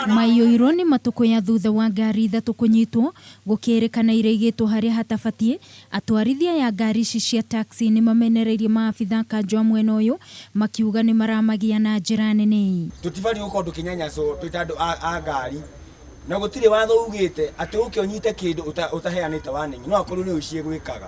Maiyũirwo nĩ matũkũya thutha wa ngari ithatũ kũnyitwo gũkĩrĩkana iraigĩtwo harĩa hatabatiĩ. Atwarithia ya ngari ici cia taxi nĩ mamenereirie maabitha kanjũ a mwena ũyũ makiuga nĩ maramagia na njĩra nene. Tũtibatiĩ gũkorwo tũkĩnyanyaswo twĩ ta andũ a ngari, na gũtirĩ watho ugĩte atĩ ũke ũnyite kĩndũ ũtaheanĩte warning, no akorwo nĩ ũici ĩgwĩkaga.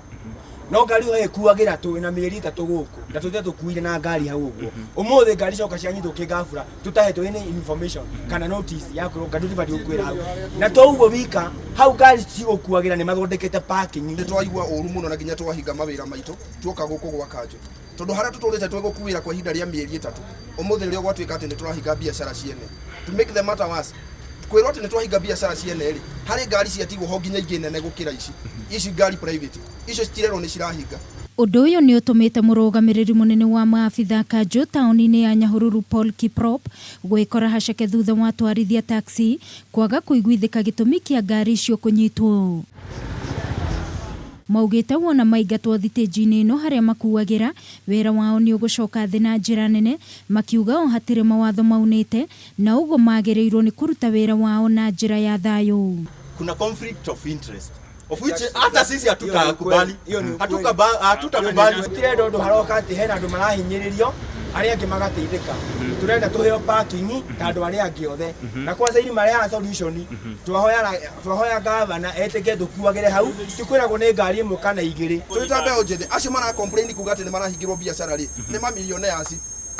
No ngari ĩyo ĩkuagĩra twĩ na mĩeri 3 gũkũ na tũthiĩ tũkuire na ngari hau ũguo. Ũmũthĩ ngari cioka cianyitwo kĩngabura tũtahetwo any information kana notice ya kwĩrwo ngari tũtibatiĩ gũkuĩra hau. Na to ũguo wika, hau ngari cigũkuagĩra nĩ mathondekete parking. Nĩ twaigua ũru mũno na nginya twahinga mawĩra maitũ tuoka gũkũ gwa kanjũ, tondũ harĩa tũtũrĩte twĩgũkuĩra kwa ihinda rĩa mĩeri 3, ũmũthĩ nĩrĩo gwatuĩka atĩ nĩ tũrahinga biacara ciene. To make the matter worse, kwĩrwo atĩ nĩ twahinga biacara ciene rĩ, harĩ ngari ciatigwo ho nginya ingĩ nene gũkĩra ici, ici ngari private, icio citirerwo nĩ cirahinga. Ũndũ ũyũ nĩ ũtũmĩte mũrũgamĩrĩri mũnene wa maabitha kanjũ taũni-inĩ ya Nyahururu Paul Kiprop gwĩkora haceke thutha wa atwarithia taxi kwaga kũiguithĩka gĩtũmi kĩa ngari icio kũnyitwo. Maugĩte wona maingatwo thitĩnji-inĩ ĩno harĩa makuagĩra, wĩra wao nĩ ũgũcoka thĩ na njĩra nene, makiuga o hatirĩ mawatho maunĩte na ũguo magĩrĩirwo nĩ kũruta wĩra wao na njĩra ya thayũ. Kuna conflict of interest of which hata sisi hatutakubali, hatutakubali. Tũtirenda ũndũ haroka atĩ hena andũ marahinyĩrĩrio arĩa angĩ magateithĩka. Tũrenda tũheo parking ta andũ arĩa angĩ othe, na kwanza ili marehaga solution. Twahoya gavana etĩke tũkuagĩre hau, ti kwĩragwo nĩ ngari ĩmwe kana igĩrĩ. Tũrĩ ta mbeũ njĩthĩ, acio mara complain kuga atĩ nĩ marahingĩrwo biacara rĩ, nĩ ma millionaires.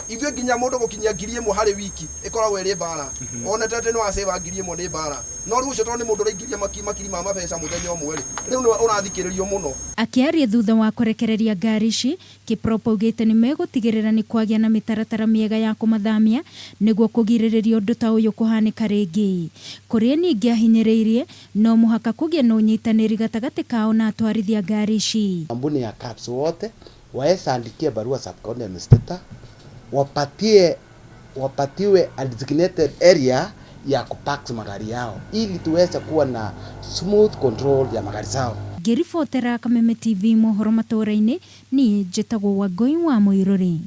Ithuĩ nginya mũndũ gũkinyia 1000 harĩ wiki ĩkoragwo ĩrĩ mbara. Wonete atĩ nĩ wasave 1000 nĩ mbara, no rĩu ũcio tondũ nĩ mũndũ ũraingĩria makiri ma mabeca mũthenya ũmwe rĩ, rĩu nĩwe ũrathikĩrĩrio mũno. Akĩaria thutha wa kũrekereria ngari ici, Kiprop augĩte nĩ megũtigĩrĩra nĩ kwagĩa na mĩtaratara mĩega ya kũmathamia nĩguo kũgirĩrĩria ũndũ ta ũyũ kũhanĩka rĩngĩ. Kũrĩa ningĩ ahinyĩrĩirie no mũhaka kũgĩe na ũnyitanĩri gatagatĩ kao na atwarithia ngari ici. Kampuni ya cabs wote waeza andikia barua sub county administrator wapatie wapatiwe a designated area ya kupark magari yao ili tuweze kuwa na smooth control ya magari zao. Ngĩribotera Kameme TV mohoro matũũra-inĩ, niĩ njĩtagwo Wangũi wa Mũirũrĩ.